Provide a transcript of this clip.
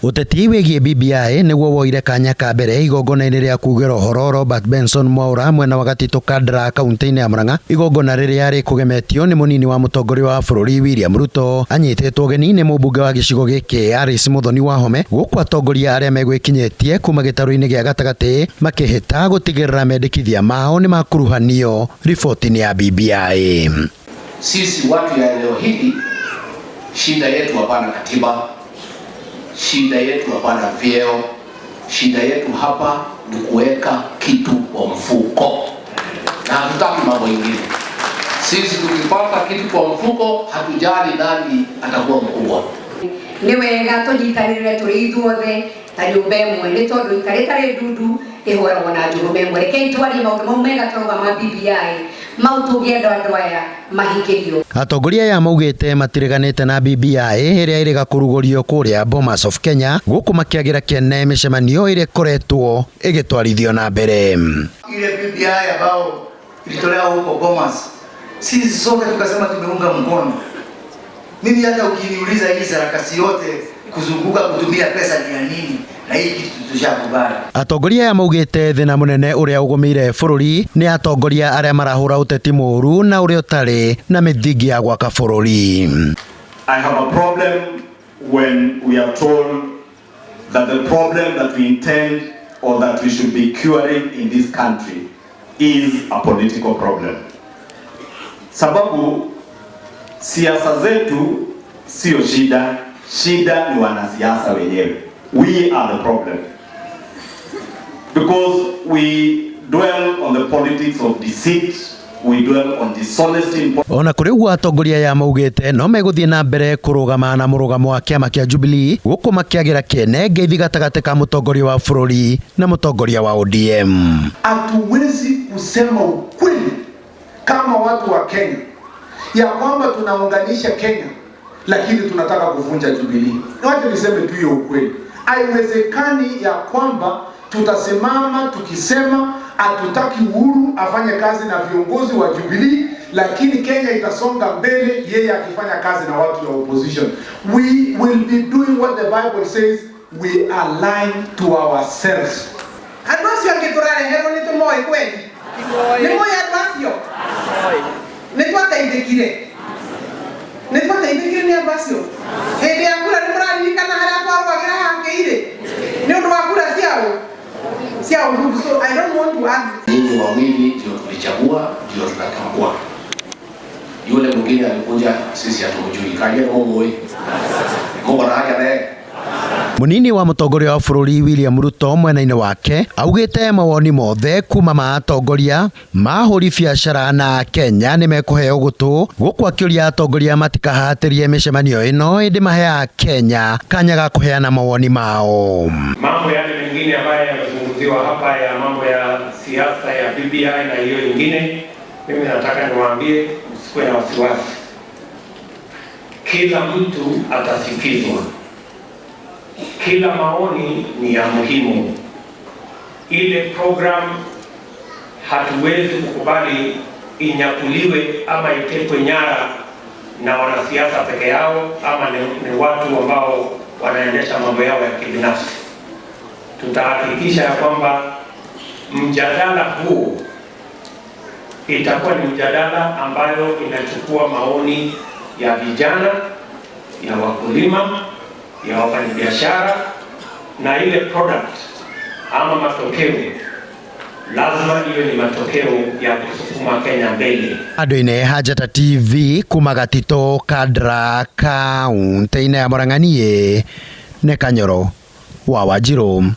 Ũteti wĩgiĩ BBI nĩguo woire kanya ka mbere igongona-inĩ rĩa kugĩra ũhoro Robert Benson Mwaura mwena wa Gatitũ Kandara kaunti-inĩ ya Murang'a. Igongona rĩrĩa rĩkũgemetio nĩ mũnini wa mũtongoria wa bũrũri William Ruto anyitĩtwo ũgeni nĩ mũmbunge wa gĩcigo gĩkĩ Alice Muthoni Wahome, gũkũ atongoria arĩa megwĩkinyĩtie kuma gĩtarũ-inĩ gĩa gatagatĩ makĩhĩta gũtigĩrĩra mendekithia mao nĩ makuruhanio riboti-inĩ ya BBI. Sisi watu ya eneo hili, shida yetu hapana katiba, shida yetu hapana vyeo, shida yetu hapa ni kuweka kitu kwa mfuko, na hatutaki mambo ingine. Sisi tukipata kitu kwa mfuko, hatujali nani atakuwa mkubwa. Nĩ wega tũnyitanĩre tũrĩ ithuothe ta nyũmba ĩmwe, nĩ tondũ ita rĩtarĩ ndundu ĩhũragwo na njũrũme ĩmwe. Rekei twarie maũndũ mau mega tũrauga ma BBI, mau tũngĩenda andũ aya mahingĩrio. Atongoria aya maugĩte matireganĩte na BBI ĩrĩa ĩrĩga kũrugũrio kũrĩa Bomas of Kenya, gũkũ makĩagĩra kĩene mĩcemanio ĩrĩa ĩkoretwo ĩgĩtwarithio na mbere. Ile BBI ambao ilitolewa huko Bomas, sisi sote tukasema tumeunga mkono. Mimi hata ukiniuliza hii sarakasi yote kuzunguka kutumia pesa ni ya nini, na hii kitu tushakubali. Atongoria aya maugĩte thĩna mũnene ũrĩa ũgũmĩire bũrũri nĩ atongoria arĩa marahũra ũteti mũũru na ũrĩa ũtarĩ na mĩthingi ya gwaka bũrũri. I have a problem when we are told that the problem that we intend or that we should be curing in this country is a political problem. Sababu siasa zetu sio shida, shida ni wanasiasa wenyewe. We are the problem. Because we dwell on the politics of deceit, we dwell on dishonesty in Ona kũrĩ ũguo, atongoria aya maugĩte no megũthiĩ na mbere kũrũgama na mũrũgamo wa kĩama kĩa Jubilee, gũkũ makĩagĩra kĩene ngeithi gatagatĩ ka mũtongoria wa bũrũri na mũtongoria wa ODM. Hatuwezi kusema ukweli kama watu wa Kenya ya kwamba tunaunganisha Kenya lakini tunataka kuvunja Jubilee. Wacha niseme tu hiyo ukweli. Haiwezekani ya kwamba tutasimama tukisema hatutaki Uhuru afanye kazi na viongozi wa Jubilee, lakini Kenya itasonga mbele yeye akifanya kazi na watu wa opposition. We will be doing what the Bible says, we are lying to ourselves. Andũ acio angĩ tũrareherwo nĩ tũmoĩ kweli? Nĩ moĩ andũ acio? Nĩ twateithĩkire, nĩ twateithĩkire nĩ andũ acio hĩndĩ ya kura. Nĩ mũraririkana harĩa twarũagĩra hakĩirĩ nĩ ũndũ wa kura ciao cia Uhuru? So I don't want to add. Nyinyi wawili ndio tulichagua, ndio tunatambua. Yule mwingine alikuja, sisi hatumjui. Kaje Mungu Mungu na haja naye. Munini wa mũtongoria wa bũrũri William Ruto mwena-inĩ wake augĩte mawoni mothe kuma ma atongoria ma ahũri biacara na Kenya nĩ mekũheo gũtũ, gũkũ akĩũria atongoria matikahatĩrie mĩcemanio ĩno ĩndĩ mahe Kenya kanya ga kũheana mawoni mao. Mambo yale mengine ambayo yamezungumziwa hapa ya mambo ya siasa ya BBI na hiyo ingine, mimi nataka niwaambie msikuwe na wasiwasi. Kila mtu atasikizwa, kila maoni ni ya muhimu. Ile program hatuwezi kukubali inyakuliwe ama itekwe nyara na wanasiasa peke yao ama ni watu ambao wanaendesha mambo yao ya kibinafsi. Tutahakikisha ya kwamba mjadala huu itakuwa ni mjadala ambayo inachukua maoni ya vijana, ya wakulima, ya wafanyabiashara, na ile product ama matokeo lazima iwe ni matokeo ya kusukuma Kenya mbele. Andũ-inĩ ha Njata TV kuma Gatitũ Kandara kaunti-inĩ ya Murang'a, niĩ nĩ Kanyoro wa Wanjirũ.